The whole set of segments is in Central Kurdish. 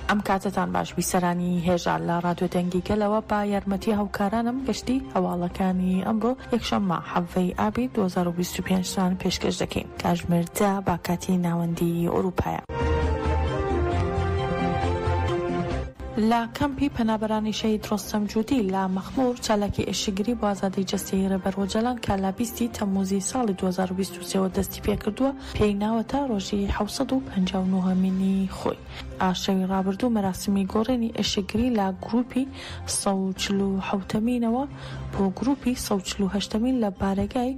ئەم کاتەتان باش بیسەرانی هێژا لە ڕادیۆ دەنگی گەلەوە بە یارمەتی هاوکارانم گەشتی هەواڵەکانی ئەمڕۆ یەکشەممە حەڤەی ئابی 2025 تان پێشکەش دەکەین کاژمێر دە با کاتی ناوەندی ئەوروپایە. لە کەمپی پەنابەرانی شەهید ڕۆستەم جودی لە مەخمور چالاکی ئێشکگری بۆ ئازادی جەستەیی ڕێبەر ئۆجالان کە لە 20 ی تەمموزی ساڵی 2023 وە دەستی پێکردووە پێی ناوەتە ڕۆژی 759 هەمینی خۆی. شەوی ڕابردوو مەراسیمی گۆڕینی ئێشکگری لە گروپی 147 مینەوە بۆ گروپی 148 مین لە بارەگای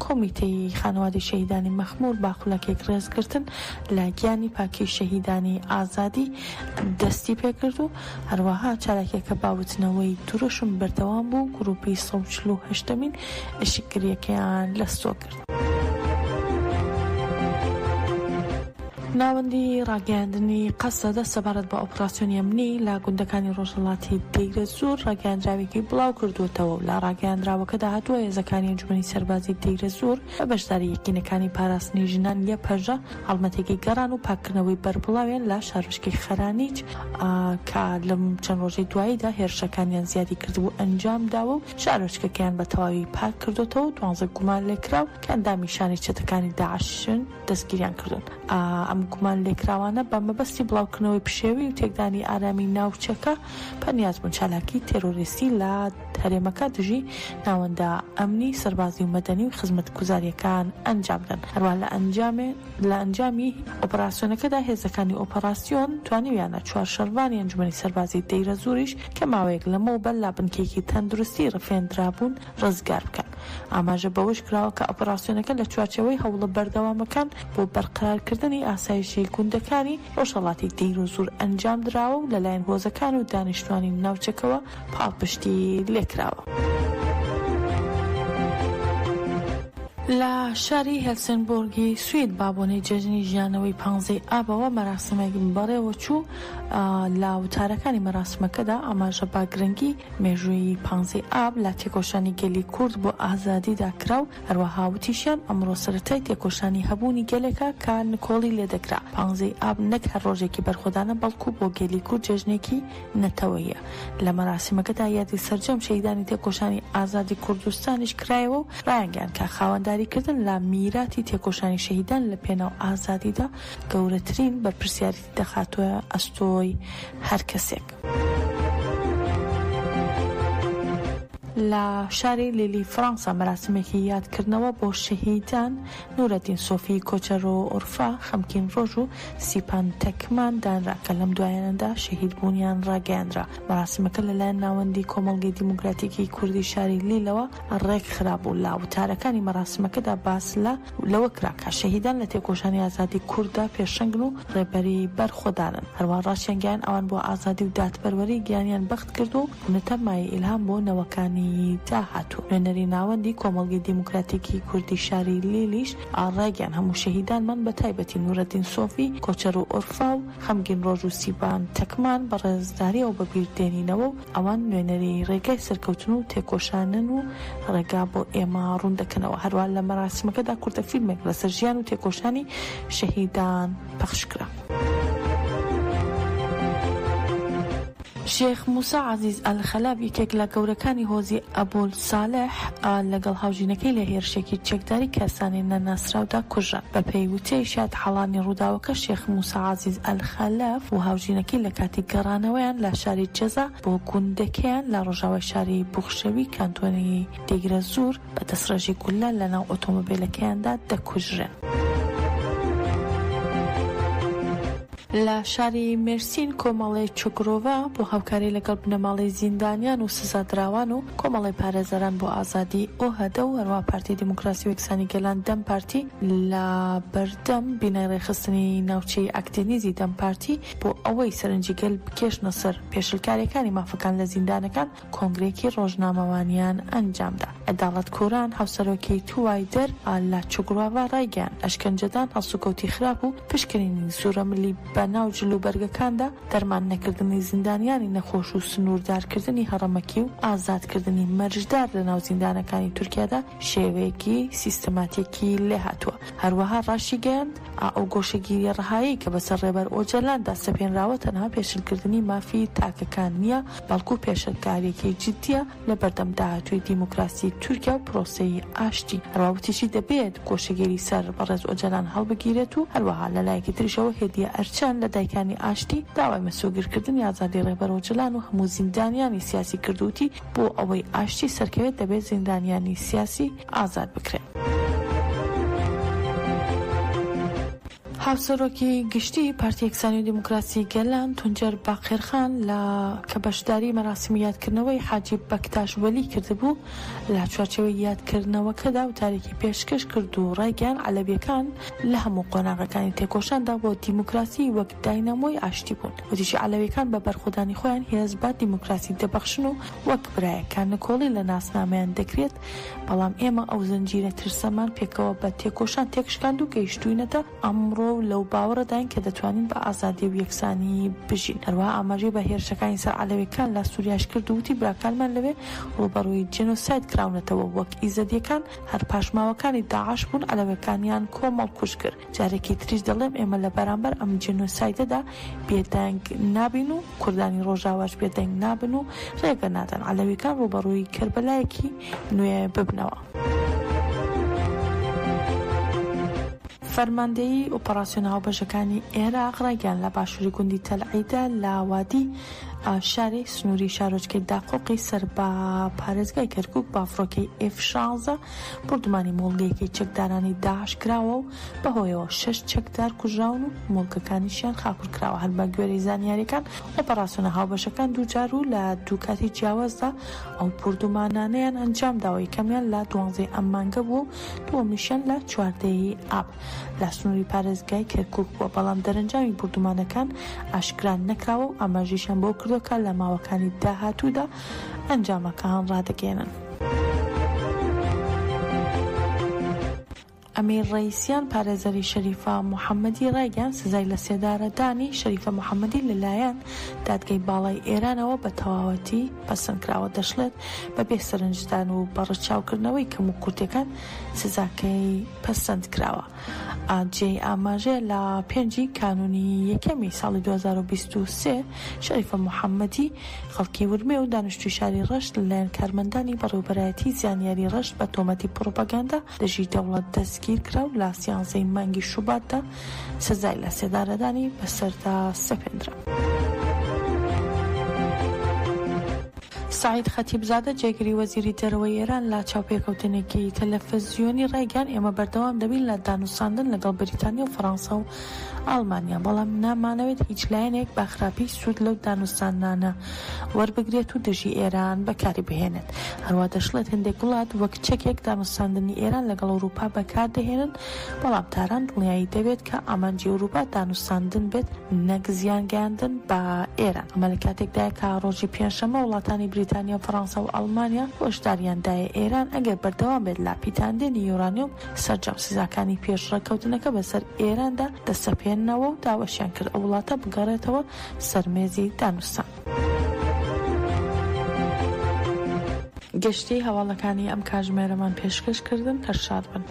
کۆمیتەی خانەوادەی شەهیدانی مەخموور با خولەکێک ڕێزگرتن لە گیانی پاکی شەهیدانی ئازادی دەستی پێکرد و هەروەها چالاکیەکە با وتنەوەی دروشم بەردەوام بوو گروپی 148 مین ئشکگریەکەیان لەستۆ گرت. ناوەندی ڕاگەیاندنی قەسەدە سەبارەت بە ئۆپراسیۆنی ئەمنی لە گوندەکانی ڕۆژهەڵاتی دەیرەزوور ڕاگەیاندراوێکی بڵاوکردووەتەوە و لە ڕاگەیاندراوەکەدا هاتووە هێزەکانی ئەنجومەنی سەربازی دەیرەزوور بە بەشداری یەکینەکانی پاراستنی ژنان یەپەژە هەڵمەتێکی گەڕان و پاککردنەوەی بەربڵاویان لە شارۆچکەی خەرانیج کە لەم چەند ڕۆژەی دواییدا هێرشەکانیان زیادی کردبوو ئەنجامداوە و شارۆچکەکەیان بە تەواوی پاککردۆتەوە و دوانزە گومانلێکراو کە ئەندامی شانەی چەتەکانی داعشن دەستگیریان کردوون. ئەم گومانلێکراوانە بە مەبەستی بڵاوکردنەوەی پشێوی و تێکدانی ئارامی ناوچەکە بەنیاز بوون چالاکی تێرۆریستی لە هەرێمەکە دژی ناوەندە ئەمنی، سەربازی و مەدەنی و خزمەتگوزارییەکان ئەنجام بدەن. هەروەها لە ئەنجامێ لە ئەنجامی ئۆپەراسیۆنەکەدا هێزەکانی ئۆپەراسیۆن توانیویانە چوار شەڕڤانی ئەنجومەنی سەربازی دەیرەزووریش کە ماوەیەک لەمەوبەر لە بنکەیەکی تەندروستی ڕفێندرابوون ڕزگار بکەن. ئاماژە بەوەش کراوە کە ئۆپەراسیۆنەکە لە چوارچێوەی هەوڵە بەردەوامەکان بۆ بەرقەرارکردنی ئاسایشی گوندەکانی ڕۆژهەڵاتی دەیرۆزوور ئەنجامدراوە و لەلایەن هۆزەکان و دانیشتوانی ناوچەکەوە پاڵپشتی لێکراوە. لە شاری هێلسنبۆرگی سوید بە بۆنەی جەژنی ژیانەوەی پانزەی ئابەوە مەراسمێک بەڕێوەچوو، لە وتارەکانی مەراسمەکەدا ئاماژە بە گرنگی مێژووی پانزەی ئاب لە تێکۆشانی گەلی کورد بۆ ئازادیدا کرا و هەروەها وتیشیان ئەمڕۆ سەرەتای تێکۆشانی هەبوونی گەلێکە کە نکۆڵی لێدەکرا، پانزەی ئاب نەک هەر ڕۆژێکی بەرخۆدانە بەڵکو بۆ گەلی کورد جەژنێکی نەتەوەییە. لە مەراسیمەکەدا یادی سەرجەم شەهیدانی تێکۆشانی ئازادی کوردستانیش کرایەوە و ڕایانگەیاند کە خاوەنداریکردن لە میراتی تێکۆشانی شەهیدان لە پێناو ئازادیدا گەورەترین بەرپرسیارێتی دەخاتە ئەستۆی هەر کەسێک. لە شاری لیلی فڕەنسا مەراسیمێکی یادکردنەوە بۆ شەهیدان نورەدین سۆفی کۆچەرۆ ئورفا، خەمکین ڕۆژ و سیپان تەکمان دانرا کە لەم دوایانەدا شەهیدبوونیان ڕاگەیاندرا. مەراسیمەکە لەلایەن ناوەندی کۆمەڵگەی دیموکراتیکی کوردی شاری لیلەوە ڕێکخرابوو. لە وتارەکانی مەراسیمەکەدا باس لە لەوە کرا کە شەهیدان لە تێکۆشانی ئازادی کورددا پێشەنگن و ڕێبەری بەرخۆدانن. هەروەها ڕاشیانگەیاند ئەوان بۆ ئازادی و دادپەروەری گیانیان بەخت کردووە و بوونەتە مایەی ئیلهام بۆ نەوەکانی داهاتوو. نوێنەری ناوەندی کۆمەڵگەی دیموکراتیکی کوردی شاری لیلیش ڕایگەیاند هەموو شەهیدانمان بە تایبەتی نورەدین سۆفی، کۆچەر و ئورفا و خەمگین ڕۆژ و سیبان تەکمان بە ڕێزدارییەوە بە بیر دێنینەوە و ئەوان نوێنەری ڕێگای سەرکەوتن و تێکۆشانن و ڕێگا بۆ ئێمە ڕوون دەکەنەوە. هەروەها لە مەراسیمەکەدا کورتە فیلمێک لەسەر ژیان و تێکۆشانی شەهیدان پەخشکرا. شێخ موسا عەزیز ئەلخەلەف یەکێک لە گەورەکانی هۆزی ئەبول سالح لەگەڵ هاوژینەکەی لە هێرشێکی چەکداری کەسانی نەناسراودا کوژران. بەپێی وتەی شایەتحاڵانی ڕووداوەکە شێخ موسا عەزیز ئەلخەلەف و هاوژینەکەی لە کاتی گەڕانەوەیان لە شاری جەزا بۆ گوندەکەیان لە ڕۆژاوای شاری بوخشەوی کانتۆنی دەیرەزوور بە دەستڕێژی گوللە لەناو ئۆتۆمۆبیلەکەیاندا دەکوژرێن. لە شاری مێرسین کۆمەڵەی چوکرۆڤا بۆ هاوکاری لەگەڵ بنەماڵەی زیندانیان و سزادراوان و کۆمەڵەی پارێزەران بۆ ئازادی ئۆهەدە و هەروەها پارتی دیموکراسی و یەکسانی گەلان دەم پارتی لە بەردەم بینای ڕێکخستنی ناوچەی ئاکدێنیزی دەم پارتی بۆ ئەوەی سەرنجی گەل بکێشنە سەر پێشلکارییەکانی مافەکان لە زیندانەکان کۆنگرەیەکی ڕۆژنامەوانیان ئەنجامدا. عەداڵەت کوران، هاوسەرۆکی توای دەر لە چوگراڤا ڕایگەیاند، ئەشکەنجەدان، هەڵسوکەوتی خراپ و پشکنینی زۆرەملی بە. بە ناو جلوبەرگەکاندا، دەرمان نەکردنی زیندانیانی نەخۆش و سنووردارکردنی هەڕەمەکی و ئازادکردنی مەرجدار لە ناو زیندانەکانی تورکیادا شێوەیەکی سیستەماتیکی لێهاتووە. هەروەها ڕاشیگەیاند، ئەو گۆشەگیرییە ڕەهایەی کە بەسەر ڕێبەر ئۆجەلاندا سەپێنراوە تەنها پێشلکردنی مافی تاکەکان نییە، بەڵکو پێشلکارییەکی جدییە لە بەردەم داهاتووی دیموکراسی تورکیا و پرۆسەی ئاشتی. هەروەها وتیشی، دەبێت گۆشەگیری سەر بەڕێز ئۆجەلان هەڵبگیرێت و هەروەها لە لایەکی تریشەوە هێدیە ئەرچەن لە دایکانی ئاشتی داوای مسۆگرکردنی ئازادی ڕێبەر ئۆجەلان و هەموو زیندانیانی سیاسی کرد و وتی، بۆ ئەوەی ئاشتی سەرکەوێت دەبێت زیندانیانی سیاسی ئازاد بکرێن. هاوسەرۆکی گشتیی پارتی یەکسانی و دیموکراسی گەلان، تونجەر باقێرخان لە کە بەشداری مەراسیمی یادکردنەوەی حاجی بەکتاش وەلی کردبوو، لە چوارچێوەی یادکردنەوەکەدا وتارێکی پێشکەش کرد و ڕایگەیاند عەلەوییەکان لە هەموو قۆناغەکانی تێکۆشاندا بۆ دیموکراسی وەک داینامۆی ئاشتی بوون. وتیشی عەلەوییەکان بە بەرخۆدانی خۆیان هێز بە دیموکراسی دەبەخشن و وەک برایەکان نکۆڵی لە ناسنامەیان دەکرێت، بەڵام ئێمە ئەو زنجیرە ترسەمان پێکەوە بە تێکۆشان تێکشکاند و گەیشتووینەتە ئەمڕۆ و لەو باوەڕەداین کە دەتوانین بە ئازادی و یەکسانی بژین. هەروەها ئاماژەی بە هێرشەکانی سەر عەلەویەکان لە سوریاش کرد و وتی براکانمان لەوێ ڕووبەڕووی جینۆساید کراونەتەوە وەک ئیزەدیەکان هەر پاشماوەکانی داعش بوون عەلەوەکانیان کۆمەڵکوژ کرد. جارێکی تریش دەڵێم ئێمە لە بەرامبەر ئەم جینۆسایدەدا بێدەنگ نابین و کوردانی ڕۆژاواش بێدەنگ نابن و ڕێگە نادەن عەلەویەکان ڕووبەڕووی کەربەلایەکی نوێ ببنەوە. فەرماندەیی ئۆپەراسیۆنە هاوبەشەکانی ئێراق ڕایگەیاند لە باشووری گوندی تەل عیدە لە وادی شاری سنووری شارۆچکەی داقوقی سەر بە پارێزگای کەرکووک بە فڕۆکەی ئێف 16 بۆردومانی مۆڵگەیەکی چەکدارانی داعش کراوە و بەهۆیەوە شەش چەکدار کوژراون و مۆڵگەکانیشیان خاپوور کراوە. هەر بەگوێرەی زانیارییەکان ئۆپەراسیۆنە هاوبەشەکان دووجار و لە دوو کاتی جیاوازدا ئەو بۆردومانانەیان ئەنجامداوە، یەکەمیان لە دوانزەی ئەم مانگە بووە و دووەمیشیان لە چواردەی ئاب لە سنووری پارێزگای کەرکووک بووە، بەڵام دەرەنجامی بۆردومانەکان ئاشکرا نەکراوە و ئاماژەیشیان بەوە کردووە کە لە ماوەکانی داهاتوودا ئەنجامەکان ڕادەگەیەنن. ئەمیر ڕەیسیان پارێزەری شەریفە محەممەدی ڕایگەیاند، سزای لەسێدارەدانی شەریفە محەممەدی لەلایەن دادگای باڵای ئێرانەوە بە تەواوەتی پەسەند کراوە، دەشڵێت، بەبێ سەرنجدان و بە ڕەچاوکردنەوەی کەموکورتییەکان سزاکەی پەسەند کراوە. جێی ئاماژەیە لە پێنجی کانوونی یەکەمی ساڵی 2023 شەریفە محەممەدی خەڵکی ورمێ و دانیشتووی شاری ڕەشت لەلایەن کارمەندانی بەڕێوەبەرایەتیی زانیاری ڕەشت بە تۆمەتی پڕوپاگەندە دژی دەوڵەت دەستگیر کرا و لە سیانزەی مانگی شوباتدا سزای لەسێدارەدانی بەسەردا سەپێندرا. سەعید خەتیبزادە جێگری وەزیری دەرەوەی ئێران لە چاوپێکەوتنێکی تەلەفزیۆنی ڕایگەیاند، ئێمە بەردەوام دەبین لە دانوستاندن لەگەڵ بریتانیا و فەرانسە و ئاڵمانیا، بەڵام نامانەوێت هیچ لایەنێک بە خراپی سوود لەو دانوستاندنانە وەربگرێت و دژی ئێران بەکاری بهێنێت. هەروا دەشڵێت هەندێک وڵات وەک چەکێک دانوستاندنی ئێران لەگەڵ ئەوروپا بەکاردەهێنن، بەڵام تاران دڵنیایی دەوێت کە ئامانجی ئەوروپا دانوستاندن بێت نەک زیان گەیاندن بە ئێران. ئەمە لە کاتێکدایە کە ڕۆژی پێنجشەممە وڵاتانی بریتانیا و فەرەنسا و ئەڵمانیا هۆشداریان دایە ئێران ئەگەر بەردەوام بێت لە پیتاندنی یۆرانیۆم سەرجەم سزاکانی پێش ڕێککەوتنەکە بەسەر ئێراندا دەسەپێننەوە و داواشیان کرد ئەو وڵاتە بگەڕێتەوە سەر مێزی دانوستان. گشتی هەواڵەکانی ئەم کاژمێرەمان پێشکەش کردن، هەر شاد بن.